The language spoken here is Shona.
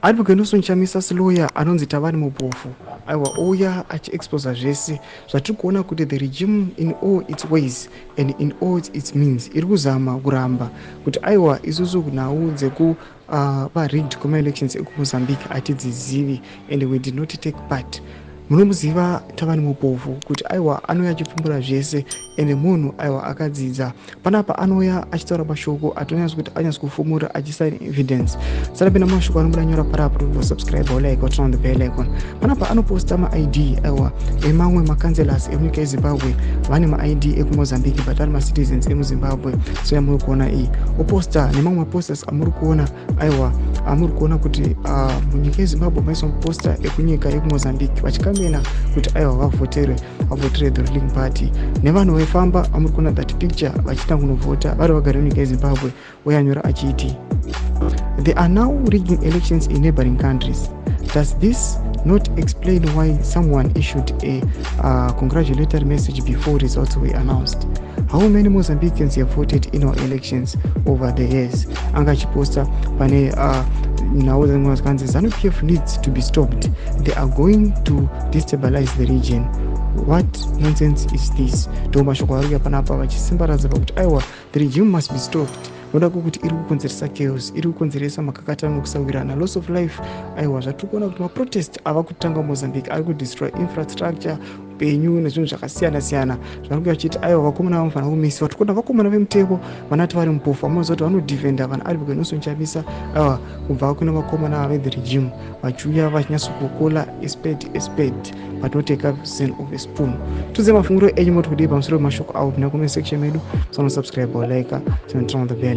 Advocate Nelson Chamisa lawyer anonzi Thabani Mpofu, aiwa, ouya achiexposa zvese zvatiri kuona kuti the regime in all its ways and in all its means iri kuzama kuramba kuti aiwa, isusu nhau dzekuva rigged kwemaelections ekuMozambique hatidzizivi and we did not take part. Munomuziva Thabani Mpofu kuti aiwa, anouya achipfumbura zvese ende munhu aiwa akadzidza. Panapa anouya achitaura mashoko atonyatsa kuti anyatsa kufumura achiisa evidence. Sarapinda mashoko anobuda nyora parapo, subscribe, like, turn on the bell icon. Panapa anoposta maID, aiwa, emamwe macouncillors emunyika yeZimbabwe vane maID ekuMozambique but ari macitizens emuZimbabwe. So yamuri kuona iyi, oposta nemamwe maposters amuri kuona, aiwa, amuri kuona kuti munyika yeZimbabwe maiswa maposter ekunyika yekuMozambique vachicampaigna kuti aiwa, vavhotere, vavhotere the ruling party. Nevanhu vaifamba amuri kuona that picture vachiita kunovhota vari vagari vemunyika yeZimbabwe. Uyanyora achiti, "They are now rigging elections in neighboring countries. Does this not explain why someone issued a congratulatory message before results were announced? How many Mozambicans have voted in our elections over the years?" Anga achiposta pane nhau dzimwe zikanzi, "ZANU PF needs to be stopped. They are going to destabilize the region. What nonsense is this?" Ndo mashoko ari kuya panapa vachisimbaradza pakuti aiwa, the regime must be stopped noda kwokuti iri kukonzeresa chaos, iri kukonzeresa makakatano, kusawirana, loss of life. Aiwa, zvatiri kuona kuti maprotest ava kutanga Mozambique ari kudestroy infrastructure, upenyu nezvinhu zvakasiyana siyana. Zvari kuya vachiti aiwa, vakomana vanofanira kumisiwa. Tiri kuona vakomana vemutemo vanati vari Mpofu vanoziva kuti vanodefenda vanhu ari Nelson Chamisa, aiwa, kubva kune vakomana vethe regime vachiuya vachinyatsokucalla a spade a spade but not a cousin of a spoon. Tudze mafungiro enyu, moti kudii pamusoro pemashoko avo? Pinda comment section medu, sanosubscribe, like, turn on the bell.